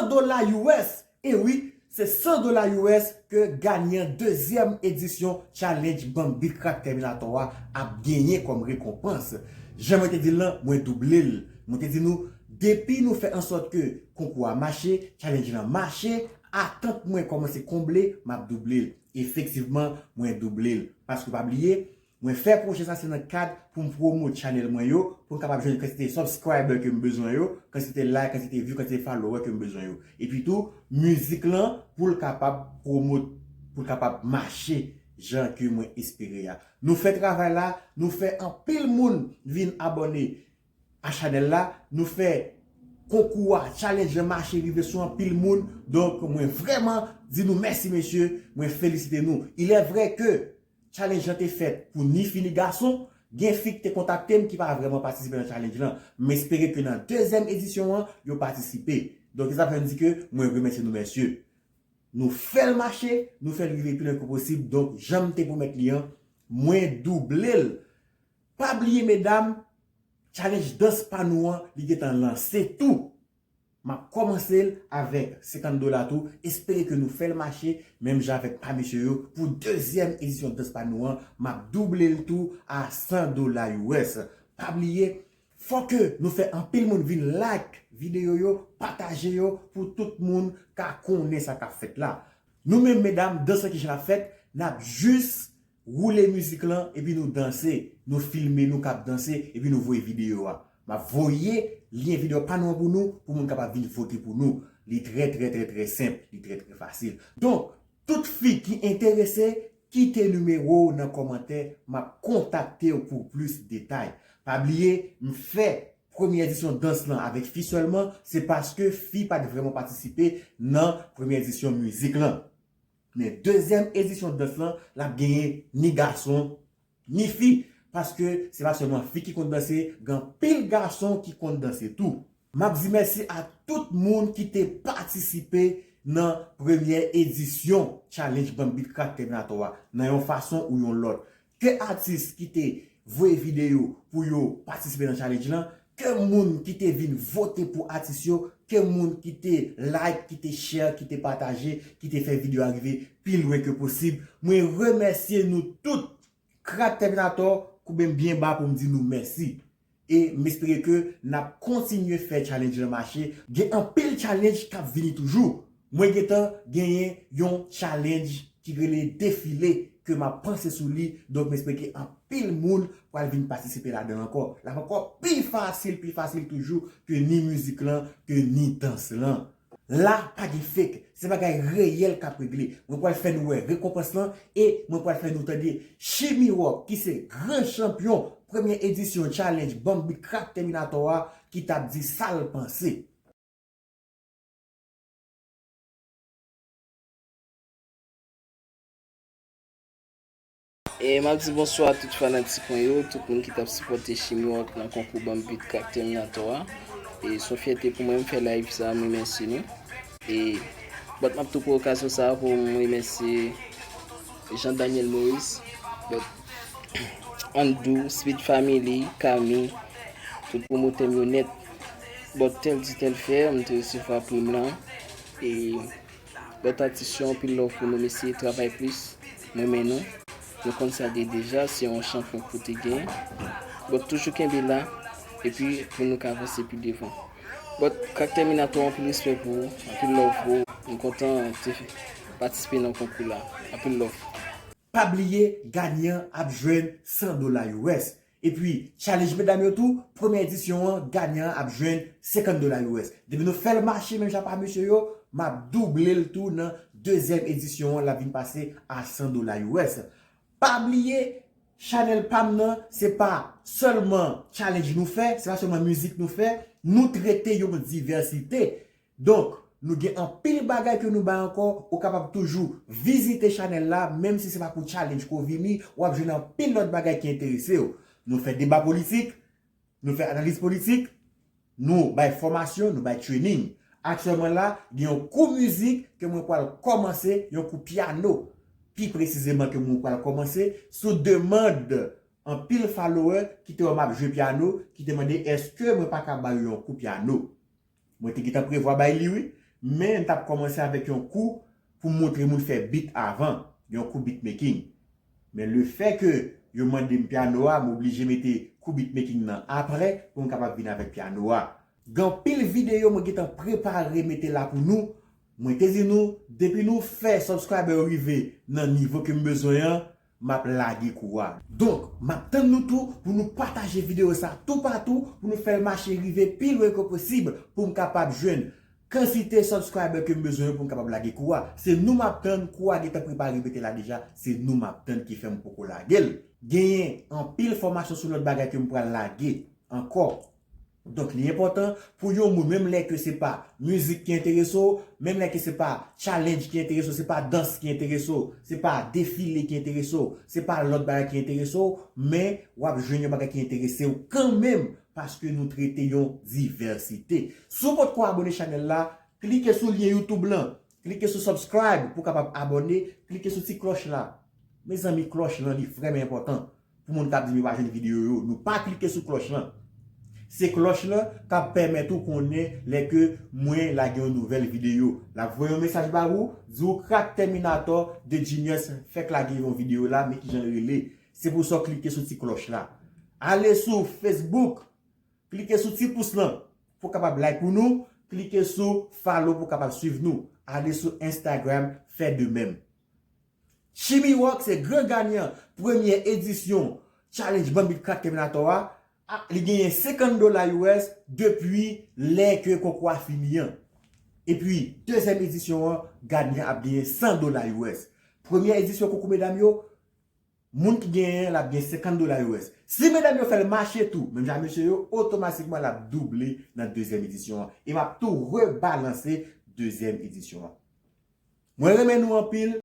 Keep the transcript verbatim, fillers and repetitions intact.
dola U S. E wi, se san dola U S ke ganyan dezyèm edisyon Challenge Banm Beat Crack Terminator a ap genyen kòm rekonpans. Jan mwen te di l lan, mwen double l. Mwen te di nou, depi nou fè ansòt ke konkou a mache, challenge lan mache, atant mwen kòmanse konble, m ap double l. Efektivman, mwen double l. Paske pa bliye, mwen fè pwojè sa se nan kad pou m pwomot chanèl mwen yo, pou m kapab jwenn kantite subscriber ke m bezwen yo, kantite like, kantite view, kantite follower ke m bezwen yo. Epi tou, mizik lan pou l kapab pwomot, pou l kapab mache jan ke mwen espere a. Nou fè travay la, nou fè anpil moun vin abòne a chanèl la, nou fè konkou a, challenge lan mache rive sou anpil moun. Donk, mwen vrèman di nou mèsi, mesye, mwen felisite nou. Il est vrai que challenge lan te fèt pou ni fi ni gason, gen fi ki te kontakte m ki pa vrèman patisipe nan challenge lan. M espere ke nan dezyèm edisyon an, yo patisipe. Donk, sa fè m di ke mwen remèsye nou, mesye. Nou fè l mache, nou fè l rive pi lwen ke posib. Donk, jan m te pwomèt li an, mwen double l. Pa bliye, medam, challenge dans pa nou an, li gentan lanse tou. M ap kòmanse l avèk senkant dola tou. Espere ke nou fè l mache, menm jan avèk pa mesye yo, pou dezyèm edisyon dans pa nou an, m ap double l tou a san dola U S. Pa bliye, fò ke nou fè anpil moun vin like videyo yo, pataje yo, pou tout moun ka konnen sa k ap fèt la. Nou menm, medam, dans lan kijan l ap fèt, n ap jis woule mizik lan, epi nou danse, nou filme nou k ap danse, epi nou voye videyo a. M ap voye lyen videyo pa nou an pou nou, pou moun kapab vin vote pou nou. Li trè, trè, trè, trè senp, li trè, trè fasil. Donk, tout fi ki enterese, kite nimewo w nan kòmantè, m ap kontakte w pou plis detay. Pa bliye, m fè premye edisyon dans lan avèk fi sèlman, se paske fi pa t vrèman patisipe nan premye edisyon mizik lan. Men dezyèm edisyon dans lan, l ap genyen ni gason, ni fi, paske se pa sèlman fi ki konn danse, gen anpil gason ki konn danse tou. M ap di mèsi a tout moun ki te patisipe nan premyè edisyon Challenge Banm Beat Crack Terminator a, nan yon fason ou yon lòt. Ke atis ki te voye videyo pou yo patisipe nan challenge lan, ke moun ki te vin vote pou atis yo, ke moun ki te like, ki te share, ki te pataje, ki te fè videyo a rive pi lwen ke posib. Mwen remèsye nou tout. Crack Terminator, koube m byen ba pou m di nou mèsi. E m espere ke n ap kontinye fè challenge lan mache. Gen anpil challenge k ap vini toujou. Mwen gentan genyen yon challenge ki rele defile ke m ap panse sou li. Donk, m espere ke anpil moun pral vin patisipe ladan l ankò. L ap ankò pi fasil, pi fasil toujou ke ni mizik lan, ke ni dans lan. La, pa gen fake. Se bagay reyèl k ap regle. Mwen pral fè nou wè rekonpans lan e mwen pral fè nou tande Chimmy Rock, ki se gran chanpyon premyè edisyon Challenge Banm Beat Crack Terminator a, ki t ap di sa l panse. E m ap di bonswa a tout fanatik mwen yo, tout moun ki t ap sipòte Chimmy Rock nan konkou Banm Beat Crack Terminator a. E se yon fyète pou mwen, m fè live sa, m remèsye nou. E, but, m ap tou pran okazyon sa a pou m remèsye Jean Daniel Maurice, but, Andou, Speed Family, Kami, tout pwomotè m yo nèt. But, tèl di tèl fè, m te resevwa prim lan. E, lòt atis yo, anpil love pou nou, mesye, travay plis. M renmen nou. Nou konn sa de deja, se yon chanpyon pou te genyen. But toujou kenbe la, epi pou nou ka avanse pi devan. But Crack Terminator, anpil respè pou ou, anpil love pou ou. M kontan te patisipe nan konkou la. Anpil love. Pa bliye, ganyan ap jwenn san dola U S. Epi, challenge medam yo tou, premyè edisyon an, ganyan an ap jwenn senkant dola U S. Depi nou fè l mache menm jan pa mesye yo, m ap double l tou nan dezyèm edisyon an, l ap vin pase a san dola U S. Pa bliye, chanèl pa m nan, se pa sèlman challenge nou fè, se pa sèlman mizik nou fè, nou trete yon divèsite. Donk, nou gen anpil bagay ke nou bay ankò, ou kapab toujou vizite chanèl la, menm si se pa pou challenge ke w vini, w ap jwenn anpil lòt bagay ki enterese w. Nou fè deba politik, nou fè analiz politik, nou bay fòmasyon, nou bay training. Aktyèlman la, gen yon kou mizik ke mwen pral kòmanse, yon kou pyano, pi presizeman ke mwen pral kòmanse, sou demann anpil follower ki te wè m ap jwe pyano, ki te mande èske mwen pa ka ba yo yon kou pyano. Mwen te gentan prevwa bay li wi, Men m t ap kòmanse avèk yon kou pou m montre moun fè beat avan, yon kou beatmaking. Men lefètke yo mande m pyano a, m oblije mete kou beatmaking nan apre pou m kapab vin avèk pyano a. Gen anpil videyo mwen gentan prepare mete la pou nou. Mwen te di nou, depi nou fè subscriber yo rive nan nivo ke m bezwen an, m ap lage kou a. Donk, m ap tann nou tou pou nou pataje videyo sa toupatou, pou nou fè l mache rive pi lwen ke posib, pou m kapab jwenn kantite subscriber ke m bezwen yo pou m kapab lage kou a. Se nou m ap tann, kou a gentan prepare mete la deja, se nou m ap tann ki fè m poko lage l. Genyen anpil fòmasyon sou lòt bagay ke m pral lage ankò. Donk, li enpòtan pou yon moun, menm lè ke se pa mizik ki enterese w, menm lè ke se pa challenge ki enterese w, se pa dans ki enterese w, se pa defile ki enterese w, se pa lòt bagay ki enterese w, men w ap jwenn yon bagay ki enterese w kanmenm, paske nou trete yon divèsite. Si w potko abone chanèl la, klike sou lyen YouTube lan, klike sou subscribe pou w kapab abone, klike sou ti klòch la. Mezanmi, klòch lan, li vrèman enpòtan. Pou moun k ap di m yo pa jwenn videyo yo, nou pa klike sou klòch lan. Se klòch lan k ap pèmèt ou konnen lè ke mwen lage yon nouvèl videyo. L ap voye yon mesaj ba ou, di ou Crack Terminator de Genius fèk lage yon videyo la, men kijan l rele. Se pou sa w klike sou ti klòch la. Ale sou Facebook, klike sou ti pous lan pou w kapab like pou nou, klike sou follow pou w kapab swiv nou. Ale sou Instagram, fè de menm. Chimmy Rock se gran ganyan premyè edisyon Challenge Bann Beat Crack Terminator a. A, li genyen senkant dola U S depi lè ke konkou a fini an. Epi, dezyèm edisyon an, ganyan ap genyen san dola U S. Premyè edisyon konkou medam yo, moun ki genyen an, l ap gen senkant dola U S. Si medam yo fè l mache tou, menm jan mesye yo, otomatikman l ap double nan dezyèm edisyon an. E m ap tou rebalanse dezyèm edisyon an. Mwen renmen nou anpil.